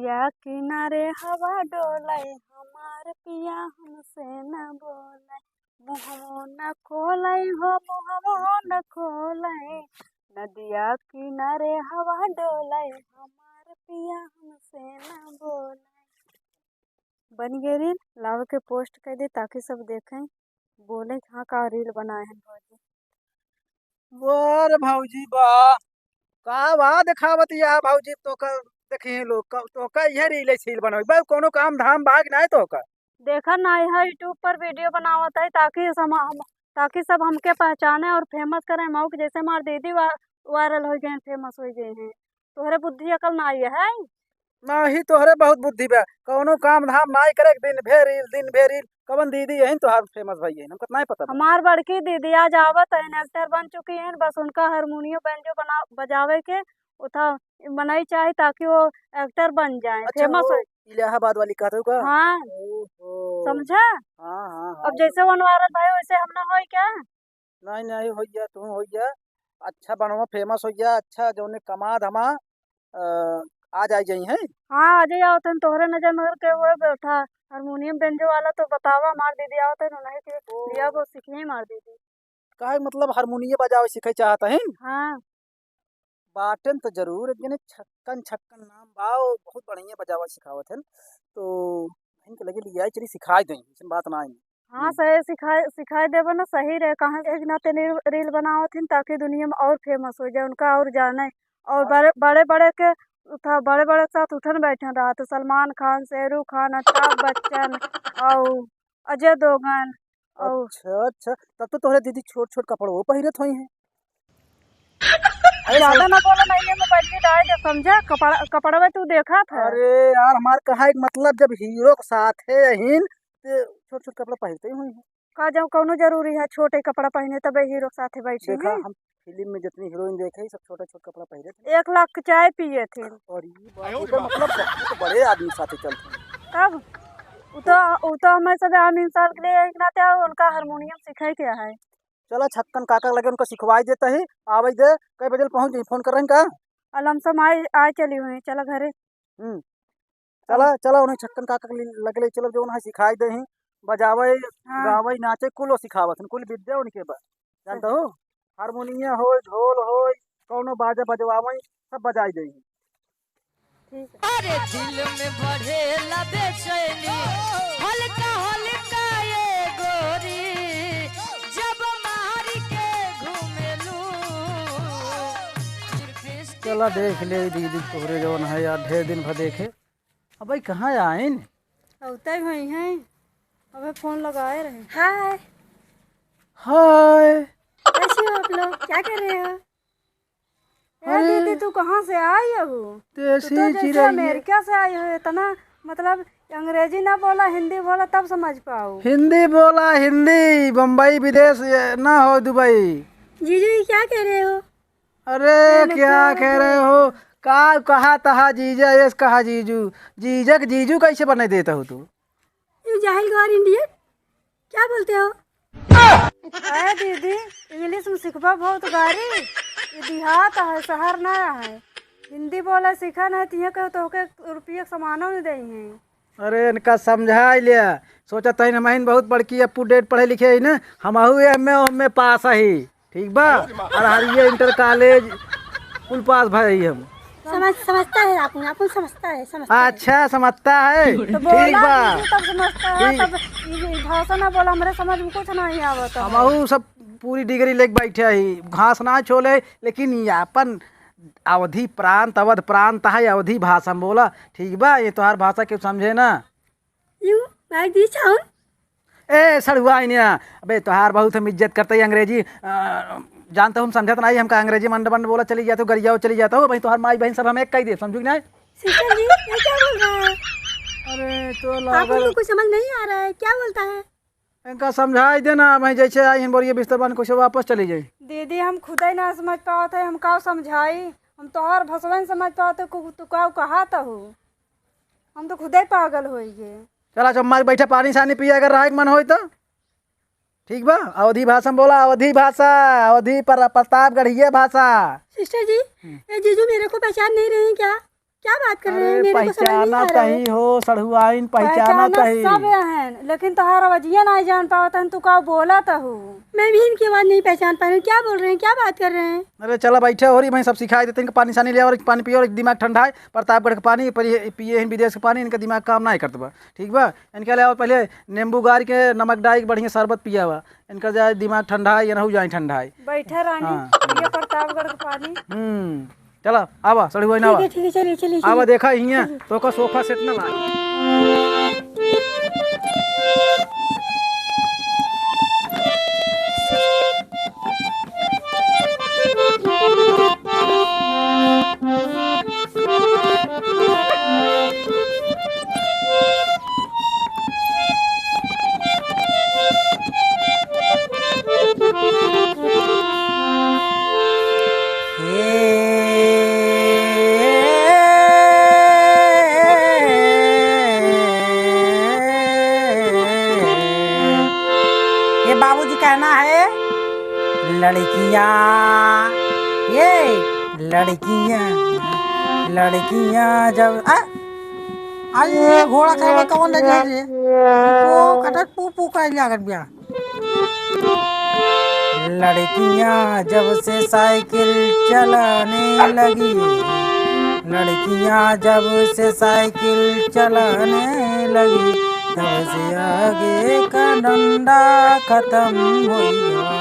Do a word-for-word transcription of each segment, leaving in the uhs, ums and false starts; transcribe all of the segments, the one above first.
या किनारे हवा डोले, हमार पिया हमसे न बोले, मुहवो न खोले हो, मुहवो न खोले, नदिया किनारे हवा डोले, हमार पिया हमसे न बोले। बन गए रील, लावे के पोस्ट कर दे ताकि सब देखें, बोले कि हाँ का रील बनाए हैं भौजी। वाह रे भौजी वाह, का वाह देखावत या भौजी, तोका देखी लोग, क-, तोका इहे रील सील बनोई बा, कोनो काम धाम भाग नाय तोका। देखा नाय है YouTube पर वीडियो बनावत है ताकि सम-, हम, ताकि सब हमके पहचाने और फेमस करें, मऊ के जैसे हमार दीदी वा-, वायरल हो गए हैं, फेमस हो गए हैं। तोहरे बुद्धि अकल नाय है। नाही, तोहरे बहुत बुद्धि बा, कौनो काम धाम नाय करे, दिन भे रील, दिन भे रील। कवन दीदी यही तोहार फेमस भई है, हमका नाय पता बा। हमार बड़की दीदी आज आवत है, एक्टर बन चुकी हैं, बस उनका हारमोनियम बैंजो बना, बजावे के उठा बनाई चाहे ताकि वो एक्टर बन जाए, अच्छा, फेमस वो हो। इलाहाबाद वाली कहत हो का? हाँ। ओहो। समझा? हाँ, हाँ, हाँ। अब जैसे वन वायरल भाई वैसे हम ना होई क्या? नहीं, नहीं, होइया, तू होइया। अच्छा बनवा, फेमस होइया, अच्छा जौने कमा धमा, अ, आ जाई जाई हैं। हाँ, आ जाई, आवत हैं, तोहरे नजर में अगर केहू है बैठा, हारमोनियम बेंजो वाला, तो बतावा, हमार दीदी आवत हैं, उन्हें के ओ। दिया वो सीखिए हमार दीदी। काहे मतलब हारमोनियम बजावे सीखे चाहत हैं? हाँ। बाटेन तो जरूर, एक जने छक्कन, छक्कन नाम बा, वो बहुत बढ़िया बजावा सिखावत हैं। तो इनके लगे लिया चली सिखाई दें, ऐसन बात ना है। हाँ, हम्म। सही सिखाए, सिखाए देबो ना, सही रहे। कहाँ एक नाते रील, रील बनावत हिन ताकि दुनिया में और फेमस हो जाए, उनका और जाने। और हाँ। बड़े, बड़े, बड़े के उठा, बड़े, बड़े के साथ उठन बैठन रहा, तो सलमान खान, शाहरुख खान, अमिताभ बच्चन और अजय देवगन और अच्छा, अच्छा, तब तो तोहरे दीदी छोट, छोट कपड़ो पहिरत होई हैं। अरे ज्यादा सर ना बोला, नहीं ये मोबाइल में डाल दे, समझा? कपड़ा, कपड़वा तू देखा था। अरे यार, हमार कहा एक मतलब, जब हीरो के साथ है अहिन, ते छोट छोट कपड़ा पहिरते ही हुई हैं। का जाऊँ, कौनो जरूरी है छोटे कपड़ा पहने तबे हीरो के साथे बैठी देखा, हैं? हम फिल्म में जितनी हीरोइन देखे, सब छोटे छोटे कपड़ा पहने थे। एक लाख के चाय पिए थे। और ये बात, एकर मतलब, सब तो बड़े आदमी के साथे चलते हैं। तब उ तो, उ तो हमें सब आम इंसान के लिए एक नाते, और उनका हारमोनियम सीखे के है। चला छक्कन काका लगे उनका सिखवाई देता ही, आवे दे, कै बजे पहुँच जाई, फोन कर रहे हैं का? अलमसम आए, आए चली हुई, चला घरे। हम्म। चला, चला उन्हें छक्कन काका के लगे ले चलो, जो उन्हें सिखाई दे ही, बजावे, हाँ। गावे, नाचे, कुल वो सिखावत हैं, कुल विद्या उनके बा। जानता हो, हारमोनिया होय, ढोल होय, कौनो बाजा बजवावे, सब बजाई दे ही। ठीक है। अरे दिल में बढ़ेला बेचैनी, हल्का हल्का ये गोरी, जब मार के घूमेलू। चला देख ले दीदी, तोहरे जवन है यार, ढेर दिन भर देखे। अब भाई कहाँ आइन? अउते हुई हैं, अबे फोन लगाए रहे। हाय। हाय। कैसे हो आप लोग, क्या कर रहे हो? ए अरे। दीदी, तू कहाँ से आई हो? तू देसी तो जैसे चिरैया। अमेरिका से आई हो, इतना, मतलब, अंग्रेजी ना बोला, हिंदी बोला, तब समझ पाओ। हिंदी बोला, हिंदी, बम्बई, विदेश, ये ना हो, दुबई। जीजू, ये क्या कह रहे हो? अरे, मैंने क्या कहा कह रहे हो? का कहा तहा जीजा, यस कहा जीजू। जीजा के जीजू कैसे बने देता हो तू? You जाहिल गौर इंडियन, क्या बोलते हो? अरे दीदी, इंग्लिश में सिखबा बहुत गारी, ये देहात है, शहर ना है। हिंदी बोला सीखा नहीं, तिहे कहो तो के रुपये के सामानो नहीं दे हैं। अरे इनका समझाई लिया, सोचा तहिन हमहिन बहुत बड़की up to date पढ़े लिखे ही ना, हमहू एम ए ओम ए पास ही। ठीक बा? अरे माँ। और हर ये इंटर कॉलेज कुल पास भाई हम। समझ, समझता है आप, आप समझता है, समझता है। अच्छा, समझता है। तो बोला ठीक बा। कि तब समझता है, ठीक। तब ई, ई भाषा ना बोला, हमरे समझ में कुछ नहीं आवत है। हमहू सब पूरी डिग्री लेके बैठे ही, घास ना छोले, लेकिन ये अपन अवधी प्रांत, अवध प्रांत है, अवधी भाषा में बोला। ठीक बा, ये तोहार भाषा केहू समझे ना। You like this sound? ए सड़ुआ इनिया, अबे तोहार बहुत हम इज्जत करते ही अंग्रेजी, अ, जानता हूँ हम समझत नहीं, हमका अंग्रेजी मंड मंड बोला चली जाता हूँ, गरियाओ चली जाता हूँ, भाई तोहार माई बहन सब हम एक कही दे, समझू कि नहीं? सिस्टर जी, ये क्या बोल रहा है? अरे तो आप लागल। उनको कुछ समझ नहीं आ रहा है, क्या बोलता है? इनका समझाई देना, भाई जैसे आई हैं बोरिया बिस्तर बांध के वापस चली जाई। दीदी, हम खुदे ना समझ पावत है, हम का समझाई? हम तोहार भसवन समझ पावत है, कु-, तू का कहा तो हो? हम तो खुदे पागल होई गए। चला चुम्मा के बैठा, पानी सानी पिया, अगर रहे के मन होई तो। ठीक बा, अवधी भाषा में बोला, अवधी भाषा, अवधी पर प्रतापगढ़िया भाषा। सिस्टर जी, हम्म। ये जीजू मेरे को पहचान नहीं रहे हैं क्या? क्या बात कर रहे हैं? अरे, मेरे को समझ नहीं आ पहचानत रहा है। ही हो, सड़हुआइन, पहचानत पहचानत ही। सब हैं, लेकिन तोहार आवाजिया नहीं जान पावत हन, तू का बोलत हू? मैं भी इनकी आवाज नहीं पहचान पा रही हूँ। क्या बोल रहे हैं, क्या बात कर रहे हैं? अरे, चला बैठे हो रही, मैं सब सिखाई देते, इनका पानी सानी ले और पानी पियो और दिमाग ठंडा है। प्रतापगढ़ के पानी, पर ये पिए हैं विदेश के पानी, इनका दिमाग काम नहीं करत बा, ठीक बा? इनके लिए और पहले नींबू गार के, नमक डाल के बढ़िया शरबत पिया हुआ, इनका जाए दिमाग ठंडा है, ये रहू जाए ठंडा है। बैठा रानी, हाँ। पिया प्रतापगढ़ के पानी। हम्म। चला, आवा, सड़हुआइन, ठीक आवा। है, ठीक है, चलिए, चलिए, आवा, चलिए। देखा हियाँ, चलिए। तोका सोफा सेट ना लागे। ये बाबूजी कहना है, लड़कियाँ, ये लड़कियाँ, लड़कियाँ जब, आ, अरे, ये घोड़ा खाए में कौन लगे रे? वो कटक पू पू करे लागत बिया। लड़कियाँ जब से साइकिल चलाने लगी, लड़कियाँ जब से साइकिल चलाने लगी, तब से आगे का डंडा खत्म हो गया।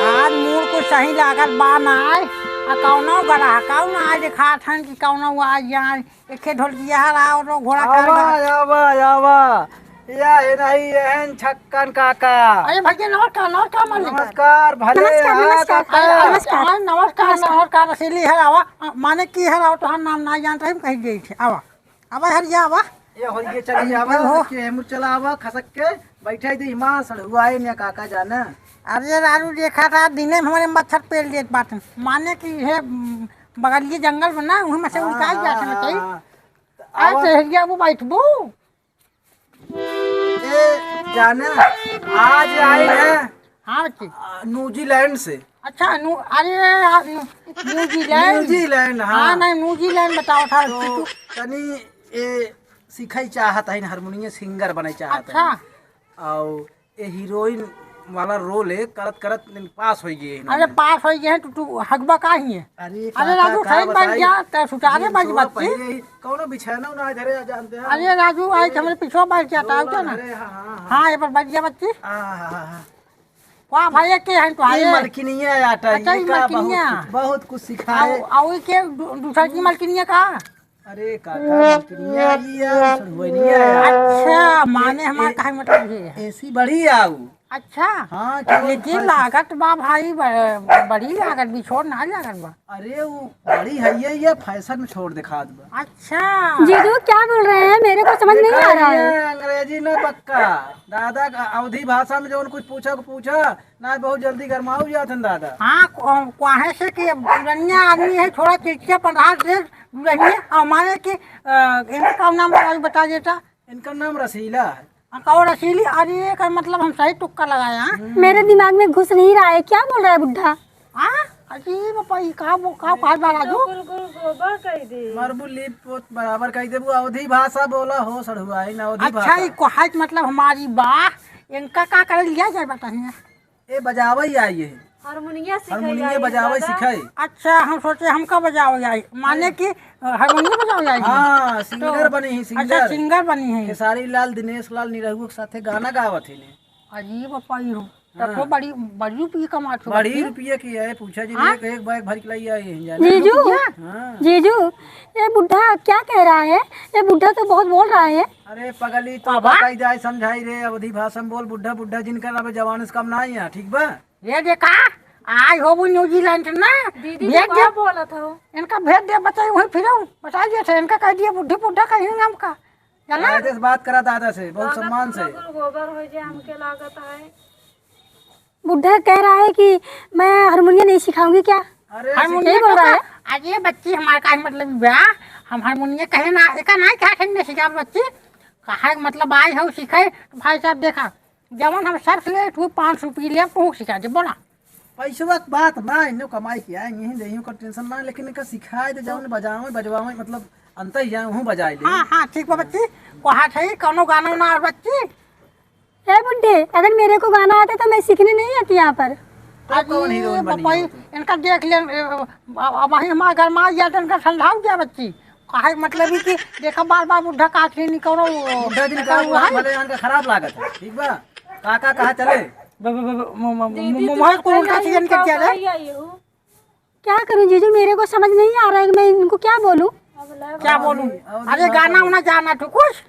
आज मूड कुछ सही लागत बा नाय, आ कौनो ग्राहक ना देखात हन कि कौनो आ जाए। एके ढोलकिया हर आओ तो घोड़ा आवा, काट आवा, आवा। या है नहीं, एहन छक्कन काका। अरे भैया, नमस्कार, नमस्कार, मालिक। नमस्कार, भले नमस्कार, हाँ, नमस्कार, काका। नमस्कार। अरे, नमस्कार, नमस्कार, रसीली हर आवा। माने की हर आओ, तोहार नाम ना जानत रही, कहीं गई थे। आवा, आवा, हर ये आवा। ये हो, ये चलिए, आवा, आवा। ये मुर चला, आवा, खसक के बैठे दे, हिमा सड़हुआइन या काका जाना। अरे राजू, देखा था, दिने में हमारे मच्छर पेल देत बात। माने कि हे, उम, बगलिए जंगल में ना, वहीं में से उनका ही जाते में चाहिए। हाँ, हाँ। आज आवा। शहरिया वो बैठबू। ए, जाने, आज आई है। हाँ, बच्ची। आ, न्यूजीलैंड से। अच्छा, न्यू-, अरे यार, न्यू-, न्यूजीलैंड। न्यूजीलैंड, हाँ। हाँ, नहीं, न्यूजीलैंड बताओ था, तो तू। तनी ए, सीखई चाहत है हारमोनियम, सिंगर बने चाहत है। अच्छा। और ये हीरोइन वाला रोल है, करत करत पास हो गए हैं अरे, इन्होंने। पास हो गए हैं, तू, तू हगबा का ही है? अरे, अरे, काका, राजू, का सही बन बताई? गया, तो सुचारे तीन बज सौ बच्ची। पहले ही कौनो बिछाना ना धरे, आ जानते हैं। अरे, राजू, आई ओ, हमारे पीछे बैठ जाता है, ओ, क्या ना? अरे, हाँ, हाँ, हाँ। हाँ, ये पर बैठ गया बच्ची। हाँ, हाँ, हाँ, हाँ। वाह भाई, ये के हैं तुम्हारे? ये मलकिनिया आटा, अच्छा, ये ये का मलकिनिया। बहुत कुछ, बहुत कुछ सिखाए। आओ, आओ, ये के दू-, दूसरा की मलकिनिया का? अरे काका, मलकिनिया आई है, सड़ुआइनिया है। अच्छा, ए-, माने ए-, हमार ए-, कहे मतलब ये है। एसी बड़ी आऊ। अच्छा। हाँ, क्या लेकिन लागत बा भाई, ब-, बड़ी लागत, बिछोर ना लागत बा। अरे, वो बड़ी है, ये, ये फैशन में छोड़ दिखात बा। अच्छा। जीजू क्या बोल रहे हैं, मेरे को समझ नहीं आ रहा है। देखा, ये अंग्रेजी ना पक्का, दादा का अवधी भाषा में जौन कुछ पूछा को पूछा, ना बहुत जल्दी गरमाऊ जात हन दादा। हाँ, को-, काहे से कि पुरनिया आदमी है, थोड़ा चिड़चिड़ापन रहा से पुरनिया, और माने कि, अ, इनका का नाम बता, बता देता। इनका नाम रसीला है। हाँ, कहो रसीली, अरे, एकर मतलब हम सही तुक्का लगाए, हाँ? हम्म। मेरे दिमाग में घुस नहीं रहा है, क्या बोल रहा है बुड्ढा? हाँ? अरे बापा, ई का बो-, का कहत बा राजू? गुल गुल गोबर कह दे। मरबू लीप पोत बराबर कह देबू, अवधी भाषा बोला हो सड़ुआइन, अवधी अच्छा, भाषा। ई कहत मतलब हमारी बा, इनका का करे लिया जाए बताइए? ए, बजावै आई है। हारमोनिया सिखाई हारमोनिया आई बजावै दादा। सिखाई। अच्छा, हम सोचे हमका बजावै आई, माने अरे। कि, अ, हारमोनिया बजावै आई है। हाँ, तो, सिंगर बनी है, अच्छा, सिंगर। सिंगर बनी है। खेसारी लाल, दिनेश लाल निरहुआ के साथे गाना गावत है ने। अरे बापा, ई हो। तब तो हाँ। बड़ी, बड़ी रुपये कमात हो बड़ी बच्चे। रुपये की है, पूछा जी, हाँ? एक, एक बैग भर के लाई आई है, जाने। जीजू, रुपया? हाँ। जीजू, ये बुड्ढा क्या कह रहा है? ये बुड्ढा तो बहुत बोल रहा है। अरे पगली, तो बाबा? बताई जाए, समझाई रे, अवधी भाषा में बोल, बुड्ढा, बुड्ढा जिनकर अब जवान से कम ना है, ठीक बा? ये देखा, आई हो वो न्यूजीलैंड ना, दीदी भेज जी दे। का बोलत हो? इनका भेज दे, बताई वहीं फिरो, बताई जैसे इनका कह दिया बुड्ढी बुड्ढा कहीं हमका, जाना? दादा से बात करा दादा से, बहुत लागत सम्मान से। पूरा गोबर हो जाए, हमके लागत है। बुड्ढा कह रहा है कि मैं हारमोनिया नहीं सिखाऊंगी क्या? अरे, हारमोनिया यही बोल रहा है? अरे बच्ची, हमार का मतलब बा, हम हारमोनिया कहे ना, एका ना क्या खेलने सिखाब बच्ची, कहा मतलब आई हो सीखे, तो भाई साहब देखा, जवन हम सर्फ ले, तू पाँच सौ रुपये ले, तू सिखा दे, बोला। पैसवा के बात ना, इन्हों कमाई किया है, यहीं दे, इन्हों का tension ना, लेकिन इनका सिखाए दे, जवन बजावे, बजवावे, मतलब, अंत ही जाए, वहूँ बजाए ले। हाँ, हाँ, ठीक बा बच्ची, कहा थे, कौनो गाना ना और बच्ची? ए बुड्ढे, अगर मेरे को गाना आता तो मैं सीखने नहीं आती यहाँ पर। तो कौन हीरोइन बनी बपई, हो तुम? इनका देख ले, ए, अब, अब वही हमारा घर में आ जाते, इनका समझाओ क्या बच्ची? काहे मतलब ही कि देखा बार बार बुड्ढा का आखिरी नहीं करो, बुड्ढा दिन का हुआ है? भले इनका खराब लागत है, ठीक बा? काका कहाँ चले? ब-, ब-, ब-, म-, म-, म-, दीदी, म-, तू मोहे को उल्टा सीजन कर दिया रे। क्या करूं जीजू, मेरे को समझ नहीं आ रहा है, मैं इनको क्या बोलूं? क्या बोलूं? अरे गाना उना जाना तू कुछ?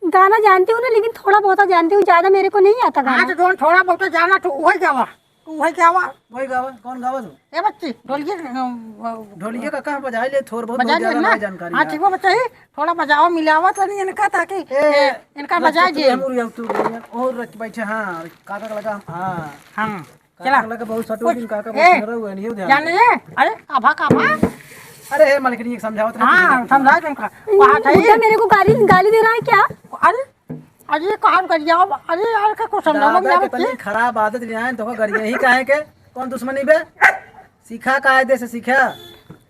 गाना जानती हूँ ना, लेकिन थोड़ा बहुत जानती हूँ, ज्यादा मेरे को नहीं आता गाना। हाँ, तो जोन थोड़ा बहुत जाना तू वही गावा, तू वही गावा। वही गावा, कौन गावा तू? ए बच्ची, ढोलिया, अ, ढोलिया का कहाँ बजाए ले, थोड़ बहुत, बजा बहुत ले ज्यादा ना। नहीं जानकारी हाँ, है। ठीक बा बच्चा, ही थोड़ा बजाओ, मिलावा तनी इनका, ताकि, ए, ए, इनका रच बजाए तू दे। हम उड़ जाऊ, तू उड़ जाऊ। और रच बैठे, हाँ, काका का लगा, हाँ। हाँ, काका चला। का लगा बहुत सटो कुछ, दिन, काका ए, बहुत सुनर हुआ, नहीं ध्यान जान दे। ले, अरे, काभा, काभा। अरे, हे, मलकिनी, एक समझावत रहे हाँ, तुझे। समझा तुमका। कहा था ये? बुड्ढा मेरे को गाली, गाली दे रहा है क्या? अरे, अरे, कहाँ कर जाओ? अरे यार, का कुछ समझा दादा के तनी खराब आदत नहीं आए, तो गरिया ही काहे के? कौन दुश्मनी बे? सीखा कायदे से सीखा।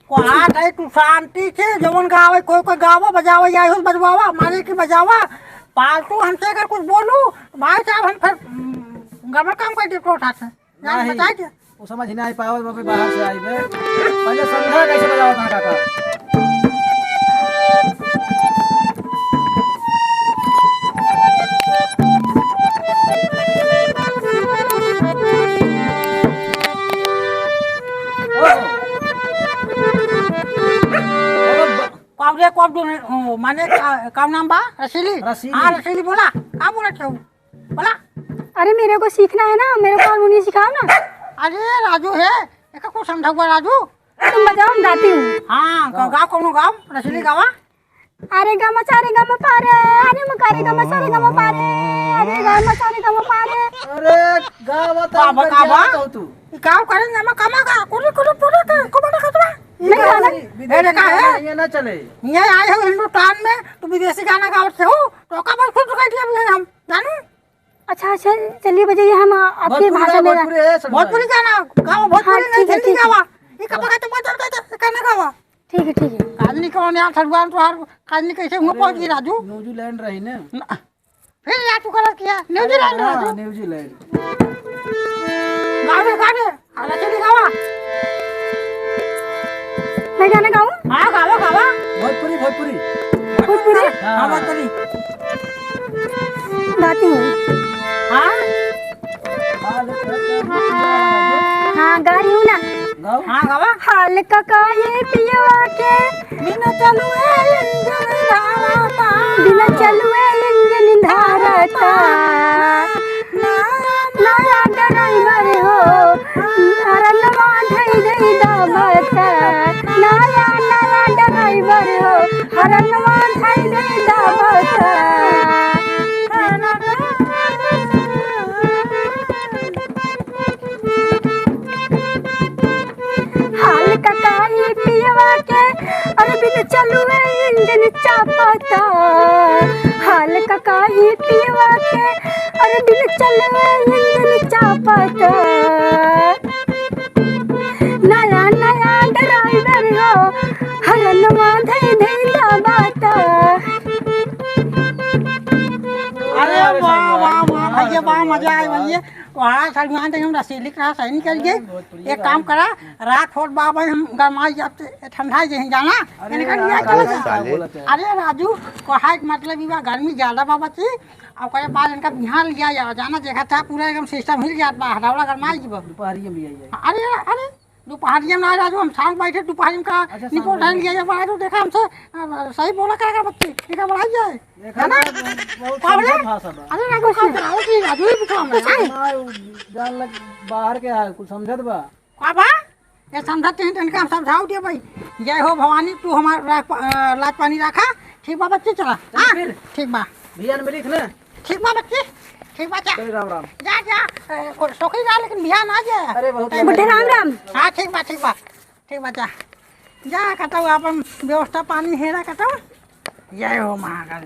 को हाथ है, तू शांति से जवन गावे, कोई, कोई गावा, बजावा, या हो बजवावा, माने कि बजावा। फालतू हमसे अगर कुछ बोलू, भाई साहब, हम फिर, हम्म, गड़बड़ काम कर दे, तो उठा से। जान नहीं, बचा के। वो समझ नहीं पावत, वो भी बाहर से आई बे। पहले समझा कैसे बजावत है काका। कब रे, कब दो, ओ, माने का, का नाम बा? रसीली? रसीली। हाँ, रसीली बोला। का बोला छो? बोला। अरे, मेरे को सीखना है ना, मेरे को हारमोनियम सिखाओ ना। अरे, राजू है, एका कुछ समझावा राजू। तुम बजाओ, हम गाती हूँ। हाँ, गाओ, गाओ, कौनो गाओ, रसीली गावा। अरे गा मा सा रे गा मा पा रे, अरे मा का रे गा मा सा रे गा मा पा रे, अरे गा मा सा रे गा मा पा रे। अरे, गावा तो का बा, का बा? गावा तो तू। ई गाओ करे ना, मा का मा गा, कुरु कुरु पुरु के, को बना खतवा। नहीं गाना। विदेशी ए, देखा गाना है? ये ना चले। ये आए हो हिंदुस्तान में, तू विदेशी गाना गावत से हो, तो का बोल खुद कर दिया भी हम, जानू? अच्छा, अच्छा, चलिए बजाइए, हम आपकी भोजपुरी भाषा गाओ, में भोजपुरी है, सब भोजपुरी गाओ। गाना गाओ, भोजपुरी हाँ, नहीं, ठीक है, हिंदी ठीक है। गावा। ये कब का तुम बदल गए थे, गाना गावा। ठीक है, ठीक है। काजनी कौन यार, सलमान तो यार, काजनी कैसे मुंह अरे, पहुंच गई राजू? न्यूजीलैंड रही ना। ना। फिर यार तू गलत किया, न्यूजीलैंड हाँ, राजू। न्यूजीलैंड। गावे, गावे। अरे चली गावा। मैं गाना गाऊं? हाँ, गावा, गावा। भोजपुरी, भोजपुरी। भोजपुरी? हाँ। हाँ, भोजपुरी। गाती हूँ। हाँ? हाँ, गा रही हूँ ना। गाओ। हाँ, गावा। हाल का का ये पियवा के बिना चलुए इंजन धारता। बिना चलुए इंजन धारता। नया, नया ड्राइवर हो, हरनवा धई धई दाबता। नया, नया ड्राइवर हो, हरनवा धई धई दाबता। हाल का का ई पियवा के, अरे बिन चलुए इंजन चापता। हाल का का ई पियवा के, अरे बिन चलुए इंजन चापता। नया नया ड्राइवर हो, हरनवा धई धई दाबता। अरे वाह, वाह, वाह, भैया, वाह, मजा आए, भैया। वाह, सलमान तो हम रसीली करा, सही निकल गए। अरे, भोजपुरी एक काम करा, रात होत बा, भाई, हम गरमाई जाते, ठंडा ही जाना। अरे, इनका रात लिया होत चला। बा, साले। बोलत है। अरे राजू, कहा एक मतलब ई बा, गर्मी ज्यादा बा बच्ची, और ओकरे बाद इनका बिहान लिया जावा, जाना देखा था, पूरा एकदम सिस्टम हिल जात बा, हटावला गरमाई जी बा। दोपहरिया में आई जाए। अरे, अरे, दोपहरिया में ना राजू, हम शाम बैठे, दोपहरिया में का अच्छा, शाम निपोटाइन बैठे। लिया जाए, राजू, देखा हमसे, अ, सही बोला, का, का बच्ची, ठीक है, बढ़ाई जाए। देखा है ना? ना, बहुत बाप रे। समझा भाषा बा। अरे राजू, का कराओ कि राजू ही पूछो हमसे, आए। ना, उ जान लग बाहर के आ, कुछ समझत बा। का बा? ये समझत हैं, तो इनका हम समझाओ दिया भाई। जय हो भवानी, तू हमार रा-, अ, लाज पानी रखा। ठीक बा बच्ची, चला। चल हाँ, फिर। ठीक बा। भैया ने मिली ना? ठीक बा बच्ची, ठीक बा, जा। चल, राम राम। जा, जा। ए, को-, सौखी जा, लेकिन बिहान आ जा। अरे, बहुत बुढ़े राम राम। हाँ, ठीक बा, ठीक बा। ठीक बा, जा। जा, कतौ आपन व्यवस्था पानी हेरा कतौ। जय हो महाकाली।